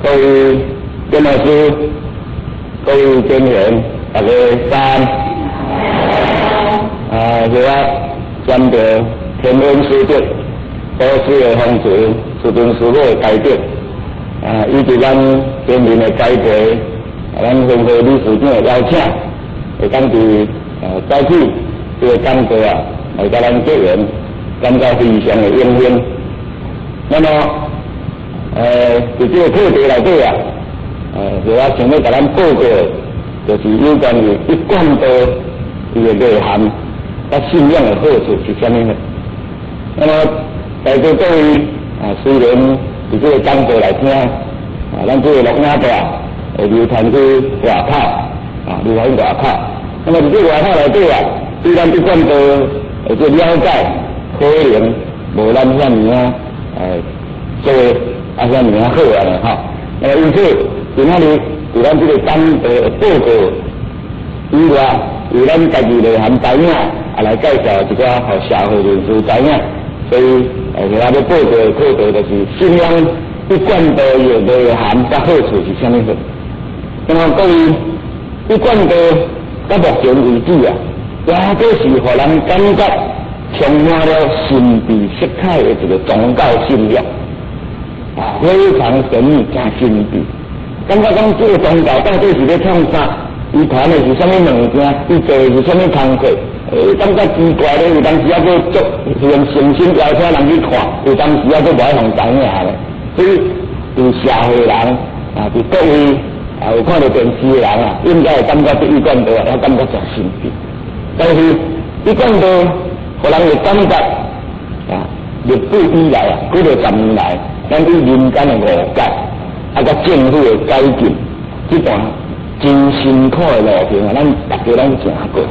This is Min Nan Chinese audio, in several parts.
各位鍾老師，各位專員，大家早安。啊，是我沾著天恩師德、祖師的風垂、師尊師母的開德，啊，以及咱先人的栽培，啊，咱分會理事長的邀請，會當佇早起這个講座啊，來佮咱結緣，感覺非常的榮幸。那麼，佇這个課題內底啊，是我想欲共咱報告的，就是有關於一貫道伊的內涵，佮信仰的好處是啥物呢？那麼在座各位啊，雖然佇這个講座來聽，啊，咱這个錄影帶會流傳去外口，啊，流傳外口。那麼佇這外口內底啊，對咱一貫道的這了解，可能無咱遐爾仔做啊遐爾仔好啊吼。那麼因此，今仔日佇咱這个講座的報告以外，由咱家己內涵知影，啊來介紹一寡予社會人士知影。所以，我欲報告的課題就是信仰一貫道的內涵佮好處是啥物貨。那麼各位，一貫道到目前為止啊，也閣是予人感覺充滿了神秘色彩的一個宗教信仰，啊，非常神秘、誠神秘。感覺講這個宗教到底是咧創啥？伊傳的是啥物物件？伊做的是啥物工課？感覺奇怪咧，有當時猶閣足用誠心邀請人去看，有當時猶閣無愛予知影咧。所以，佇社會人啊，佇各位啊有看著電視的人啊，應該會感覺對一貫道啊，也感覺誠神秘。但是，一貫道予人會感覺啊，歷史以來啊，幾若十年來，咱對民間的誤解，啊，佮政府的改進，這段真辛苦的路程啊，咱大家攏行過。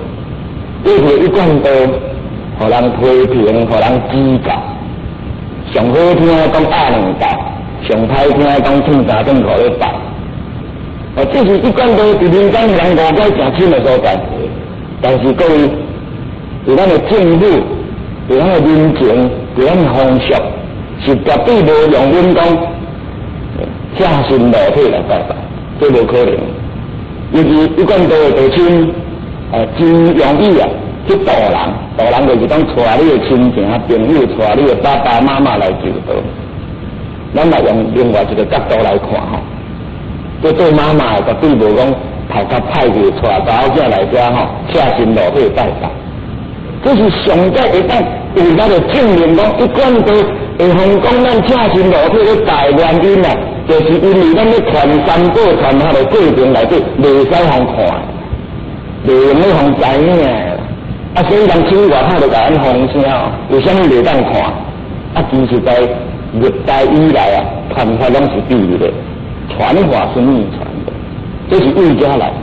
對著一貫道，予人批評，予人指教。上好聽講鴨兩教，上歹聽講褪衫褪褲咧拜。哦，這是一貫道佇民間人誤解誠深的所在。但是各位，佇咱的政府，佇咱的民情，佇咱的風俗，是絕對無容阮講赤身露體來拜拜，這無可能。尤其一貫道的道親，真容易啊去導人，導人就是講帶你的親情朋友，帶你的爸爸媽媽來求道。咱來用另外一個角度來看吼，這做媽媽的絕對無講頭殼歹去帶查某囝來遮吼，赤身露體拜拜。這是上蓋會當為咱來證明講，一貫道會予講咱赤身露體咧拜原因啊，就是因為咱咧傳三寶傳法的過程內底，袂使予看，袂用咧予知影。啊，所以人出去外口就共咱放聲哦，為啥物袂當看？啊，其實在歷代以來啊，傳法攏是秘密的，傳法是秘傳的，這是為遮來。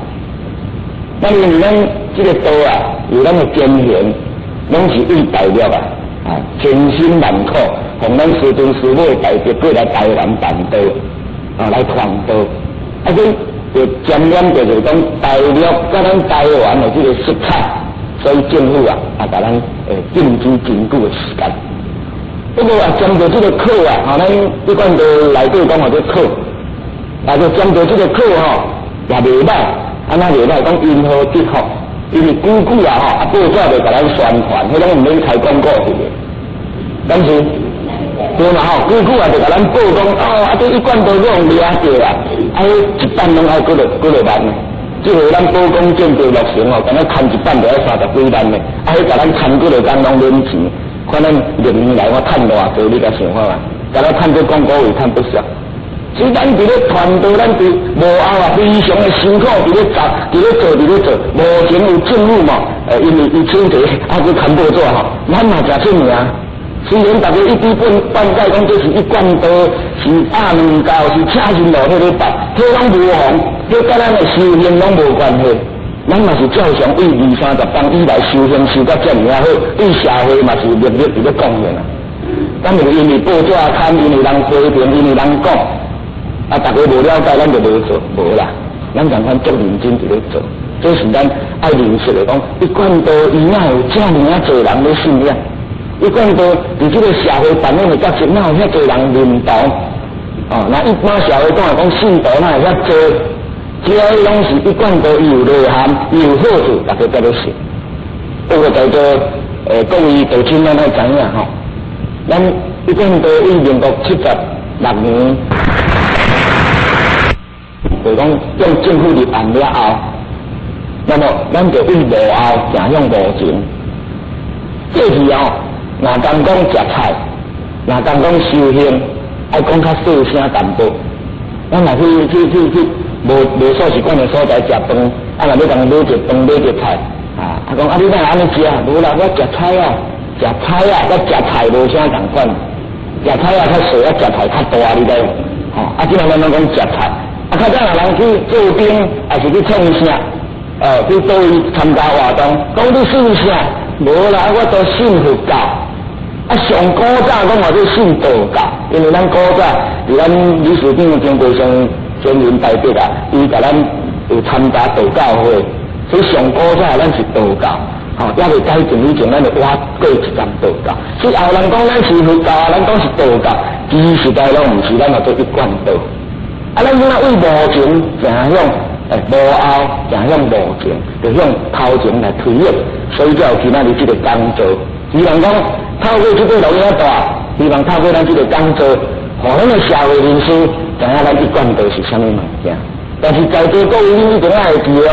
咱因為咱這個道啊，有咱的前賢，攏是為大陸啊，啊，千辛萬苦，奉咱師尊師母的大德過來台灣辦道，啊，來傳道。啊，所以就沾染著就是講大陸佮咱台灣的這個色彩，所以政府啊，啊，共咱禁止真久的時間。不過啊，針對這個課啊，吼，咱一貫道內底講號做課，啊，就針對這個課吼，也袂歹。按怎袂歹？講因禍得福，因為久久啊吼，啊報紙就共咱宣傳，彼攏毋免開廣告費的。但是對嘛吼，久久啊就共咱報講哦，啊這一貫道予掠著啊，啊彼一版攏愛幾落幾落萬呢。這回咱寶光建築落成哦，敢若牽一版就愛三十幾萬呢，啊彼共咱牽幾落工攏免錢。看咱歷年來我趁偌濟，你敢想看覓？敢若趁這廣告費趁不少。所以咱佇咧傳道，咱佇幕後啊，非常的辛苦，佇咧做，佇咧做，佇咧做。目前有政府嘛，因為伊請提啊，閣牽報紙吼，咱嘛誠出名。雖然大家一知半解講這是一貫道，是鴨卵教，是赤身露體咧拜，這攏無妨，這佮咱的修行攏無關係。咱嘛是照常對二三十冬以來修行修甲遮爾仔好，對社會嘛是默默佇咧貢獻啊。敢是因為報紙刊，因為人批評，因為人講，啊，大家無了解，咱就無做，無啦。咱共款足認真佇咧做，這是咱愛認識的講，一貫道伊哪有遮爾仔濟人咧信仰？一貫道佇這個社會扮演的角色，哪有遐濟人認同？哦，那一般社會講來講，信徒哪會遐濟？這攏是一貫道伊有內涵，伊有好處，大家才咧信。不過在座各位道親，咱愛知影吼，咱一貫道於民國76年，就講向政府立案了後，那麼咱就對幕後走向幕前。過去哦，若敢講食菜，若敢講修行，愛講較細聲淡薄。咱若去去去去無無素食館的所在食飯，啊若欲共買一飯買一菜，啊，啊講啊你哪會按呢食？無啦，我食菜啊，食菜啊，佮食菜無啥仝款。食菜仔較細，啊食菜較大，你知無？吼，啊，這咱攏講食菜。啊，較早若人去做兵，抑是去創啥？去佗位參加活動，講你信啥？無啦，我都信佛教。啊，上古早講話做信道教，因為咱古早佇咱理事長張國松先人大伯啊，伊共咱有參加道教會，所以上古早咱是道教，吼，猶未改正以前，咱就倚過一站道教。所以後人講咱是佛教啊，咱講是道教，其實在攏毋是，咱嘛做一貫道。啊，咱這擺對幕前走向幕後走向幕前，就向頭前來推演，所以才有今仔日這個講座。希望講透過這個錄影帶，希望透過咱這個講座，予咱的社會人士知影咱一貫道是啥物物件。但是在座各位，你一定愛會記哦。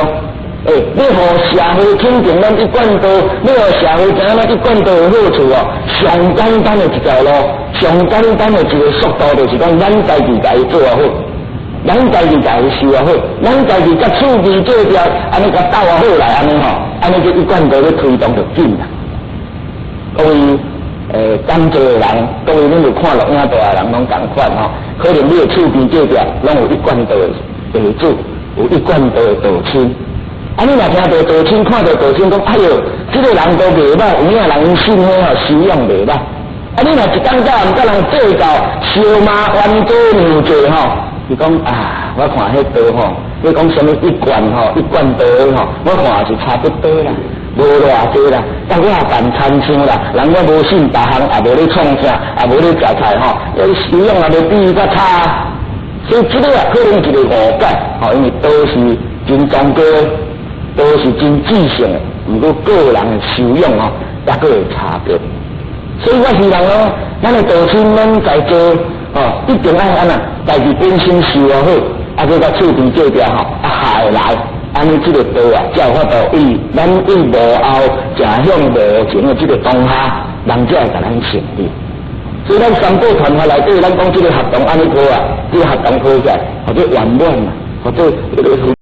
欸，你予社會肯定咱一貫道，你予社會知影咱一貫道的好處哦。上簡單的一條路，上簡單的一個速度，就是講咱家己共伊做好。咱家己共伊修也好，咱家己佮厝邊隔壁按呢共鬥啊好來按呢吼，按呢這一貫道咧推動就緊啦。各位講座的人，各位恁有看錄影帶的人攏仝款吼，可能你的厝邊隔壁攏有一貫道的地主，有一貫道的道親。啊，你若聽著道親，看著道親講，哎喲，這個人都袂歹，有影人信彼吼修養袂歹。啊，你若一工到晚佮人計較，相罵冤家娘濟吼。伊講啊，我看彼道吼，你講啥物一貫吼，一貫道吼，我看是差不多啦，無偌濟啦。但我也辦親像啦，人我無信別項，也無咧創啥，也無咧食菜吼，修養也無比伊較差。所以這個啊，可能一個誤解，吼，因為道是真崇高，道是真至聖的，毋過個人的修養吼，抑閣會差別。所以我希望講，咱的道親，咱在座哦，一定愛按怎，家己本身修也好，啊，閣共厝邊隔壁吼，啊下會來，按呢這個道啊，才有法度對咱對幕後走向幕前的這個當下，人才會共咱承認。所以咱三寶傳法內底，咱講這個活動按呢做啊，這個活動做起來，或者圓滿啊，或者這個。